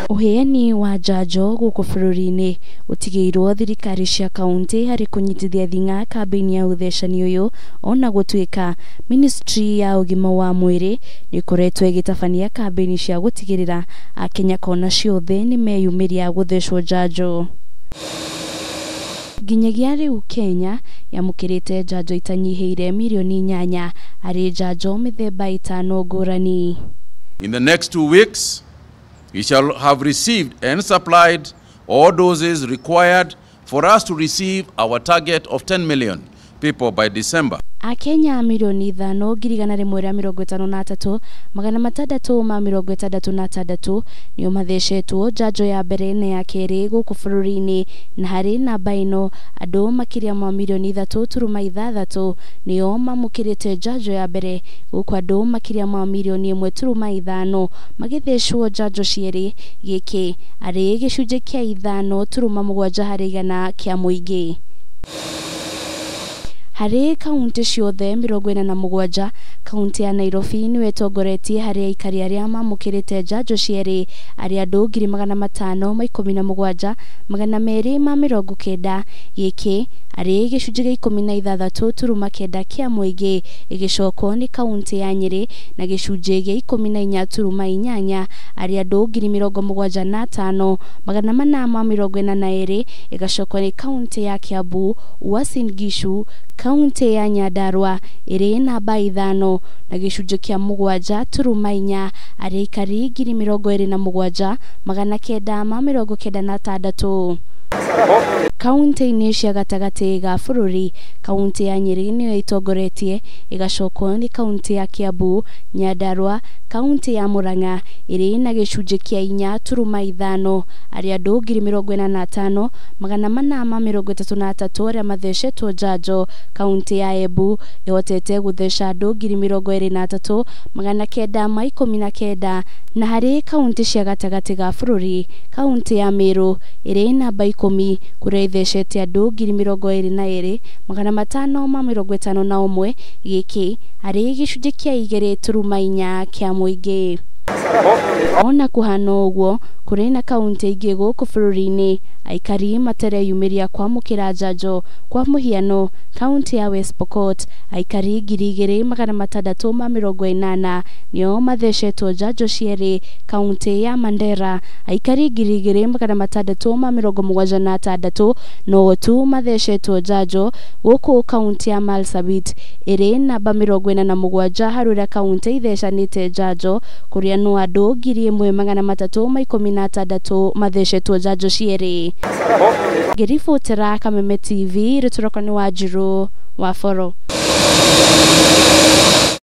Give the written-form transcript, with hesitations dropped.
Ũheani wa njanjo gũkũ bũrũri-inĩ ũtigĩirwo thirikari cia kaunti harĩ kũnyitithia thing'a kambĩini ya ũthecani ũyũ, ona gũtuĩka ministry ya ũgima wa mwĩrĩ nĩ ĩkoretwo ĩgĩtabania kambĩini cia gũtigĩrĩra akenya kona ciothe nĩ meyumĩria gũthecwo njanjo. Nginyagia rĩu Kenya yamũkĩrĩte njanjo itanyihĩire mirioni 8 harĩ njanjo mĩthemba 5 ngũrani. In the next 2 weeks, we shall have received and supplied all doses required for us to receive our target of 10 million people by December. Akenya mirioni 5,153,666 nĩo mathecetwo njanjo ya mbere na ya kerĩ gũkũ bũrũri-inĩ, na harĩ namba ĩno andũ makĩria ma mirioni 3.6 nĩo mamũkĩrĩte njanjo ya mbere, gũkũ andũ makĩria ma mirioni 1.5 magĩthecwo njanjo cierĩ, gĩkĩ arĩ gĩcunjĩ kĩa 5.7 harĩ igana kĩa mũingĩ. Harĩ kaunti ciothe 47, kaunti ya Nairobi nĩyo ĩtongoretie harĩ aikari arĩa mamũkĩrĩte njanjo cierĩ, arĩa andũ 517,290, gĩkĩ arĩ gĩcunjĩ gĩa 16.9 kĩa mũingĩ, ĩgĩcokwo nĩ kaunti ya Nyĩrĩ na gĩcunjĩ gĩa 14.8 arĩa andũ 75,842, ĩgacokwo nĩ kaunti ya Kiambu, Uasin Gishu, kaunti ya Nyandarua ĩrĩ namba 5 na gĩcunjĩ kĩa 7.4 arĩa aikari 27,996. Kaunti-inĩ cia gatagatĩ ga bũrũri, kaunti ya Nyĩrĩ nĩyo ĩtongoretie, ĩgacokwo nĩ kaunti ya Kiambu, Nyandarua, kaunti ya Murang'a ĩrĩ na gĩcunjĩ kĩa 4.5 arĩa andũ 45,833 arĩa mathecetwo njanjo. Kaunti ya Embu ĩhotete gũtheca andũ 23,919, na harĩ kaunti cia gatagatĩ ga bũrũri, kaunti ya Meru ĩrĩ namba 10 kũrĩa ithecete andũ 22,551, gĩkĩ arĩ gĩcunjĩ kĩa 2.4 kĩa mũingĩ. Ona kũhana ũguo, kũrĩ na kaunti ingĩ gũkũ bũrũri-inĩ aikari matareyumĩria kwamũkĩra njanjo. Kwa mũhiano, kaunti ya West Pokot aikari 2,680 nĩo mathecetwo njanjo cierĩ. Kaunti ya Mandera aikari 2,676 no tu mathecetwo njanjo, gũkũ kaunti ya Marsabit ĩrĩ namba 47 harĩ ũrĩa kaunti ithecanĩte njanjo, kũrĩa no andũ 1,316 mathecetwo njanjo cierĩ. Ngĩribotera Kameme TV, rĩtũroko nĩ Wanjirũ wa Boro.